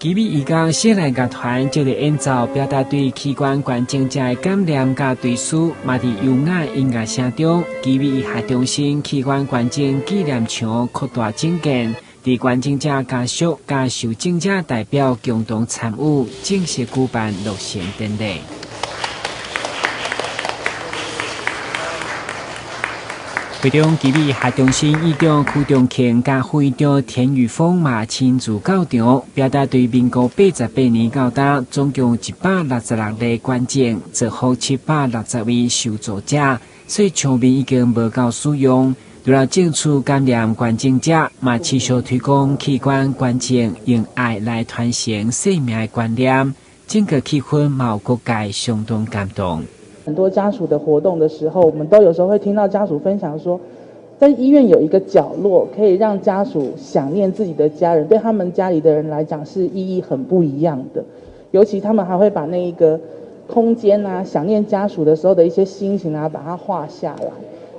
奇美義工小蘭樂團藉著演奏，表達對器官捐贈者的感念佮追思，嘛佇優雅音樂聲中，奇美醫學中心器官捐贈紀念牆擴大整建，佇捐贈者家屬佮受贈者代表共同參與，正式舉辦落成典禮。會中，奇美醫學中心院長許長慶佮副院長田宇峰嘛親自到場，表達對民國88年到今總共166例捐贈，造福760位受助者，所以牆面已經無夠使用。除了正式感念捐贈者，嘛持續推廣器官捐贈，用愛來傳承生命的觀念，整個氣氛嘛有各界相當感動。很多家屬的活動的時候，我們都有時候會聽到家屬分享說，在醫院有一個角落，可以讓家屬想念自己的家人，對他們家裡的人來講是意義很不一樣的。尤其他們還會把那一個空間啊，想念家屬的時候的一些心情啊，把它畫下來。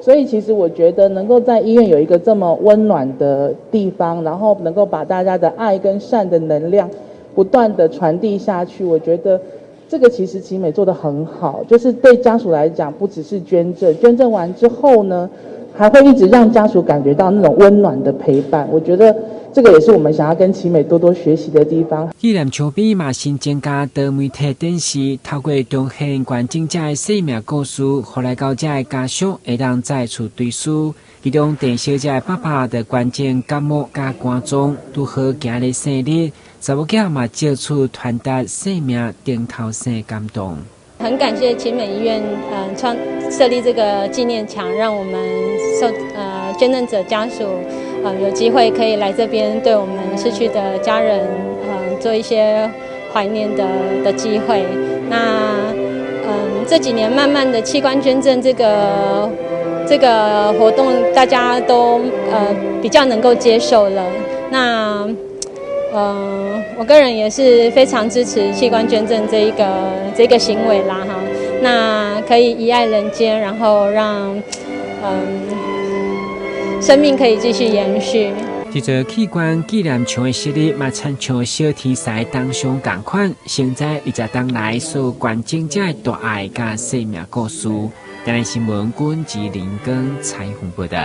所以其實我覺得能夠在醫院有一個這麼溫暖的地方，然後能夠把大家的愛跟善的能量不斷的傳遞下去，我覺得這個其實奇美做得很好，就是對家屬來講，不只是捐贈，捐贈完之後呢，還會一直讓家屬感覺到那種溫暖的陪伴。我覺得這個也是我們想要跟奇美多多學習的地方。紀念牆邊嘛新增加多媒體展示，透過重現捐贈者的生命故事，予來到遮的家屬會當再次追思。其中鄭小姐的爸爸的捐贈角膜佮肝臟，拄好今日生日，查某囝嘛藉此傳達生命頂頭生感動。很感謝奇美醫院，創設立這個紀念牆，讓我們捐贈者家屬，有機會可以來這邊對我們逝去的家人，做一些懷念的機會。那，這幾年慢慢的器官捐贈這個活動，大家都比較能夠接受了。那，我個人也是非常支持器官捐贈這個行為啦，哈。那可以遺愛人間，然後讓生命可以繼續延續。這座器官紀念牆的設立，嘛親像小天使當上仝款，承載20冬來所有捐贈者的大愛佮生命故事。台南新聞，郭志林跟采訪報道。